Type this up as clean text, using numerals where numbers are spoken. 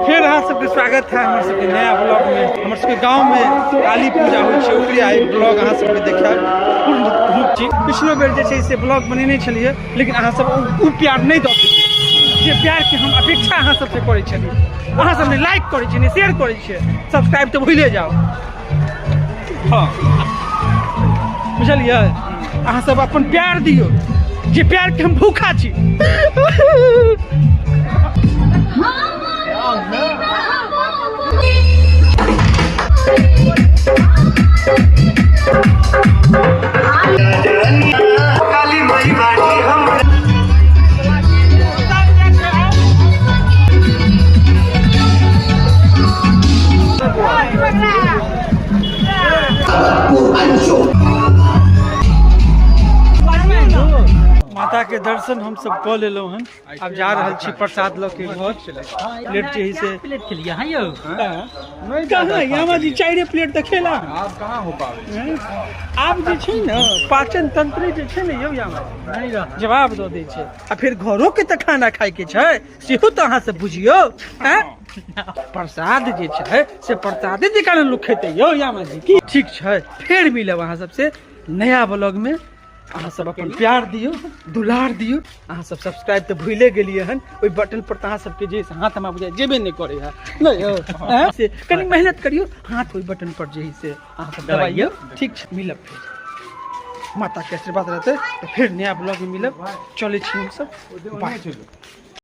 फेर अहाँ सबके स्वागत है हमर सबके नया ब्लॉग में। हमर सबके गाँव में काली पूजा होइ छै, ओकरे आइ ब्लॉग अहाँ सबके देखायब पूर्ण रूप छी। पिछलो बेर जे छै से ब्लॉग बनेने छलियै, लेकिन अहाँ सब ओ प्यार नहि दऽ सकलियै जे प्यार के हम अपेक्षा अहाँ सबसे करै छलियै। अहाँ सब ने लाइक करै छियै, ने शेयर करै छियै, सब्सक्राइब तऽ भूले जाउ। हँ बुझलियै, अहाँ सब अपन प्यार दियौ, जे प्यार के हम भूखा छी। माता के दर्शन हम सब कऽ लेलहुँ हन, आब जा रहल छी प्रसाद लऽ के घर। प्लेट जे है से प्लेट के लिए हाँ यौ कहाँ यामा जी चारि प्लेट तऽ खेला। आब कहाँ हो पावे? आब जे छै ने पाचन तंत्र जे छै ने यौ यामा नहीं रह जवाब दऽ दै छै। आ फेर घरो के तऽ खाना खाय के छै, सेहो तऽ अहाँ सब बुझियौ। हैं प्रसाद जे छै से प्रसादे जे कारण लोक खेतै यौ यामा जी की। ठीक छै, फेर मिलब अहाँ सबसे नया ब्लॉग में। अहाँ सब अपन प्यार दियौ, दुलार दियौ। अहाँ सब सब्सक्राइब तऽ भूले गेलियै हन, ओहि बटन पर तऽ अहाँ सबके जे हाथ हमरा बुझाइ जेबे नहि करै है नहि यौ, हैं? से कनि मेहनत करियौ, हाथ ओहि बटन पर जे है से अहाँ सब दबाइयौ। ठीक छै, मिलब फेर, माता के आशीर्वाद रहतै तऽ फेर नया ब्लॉग में मिलब। चलै छी हमसब, बाय।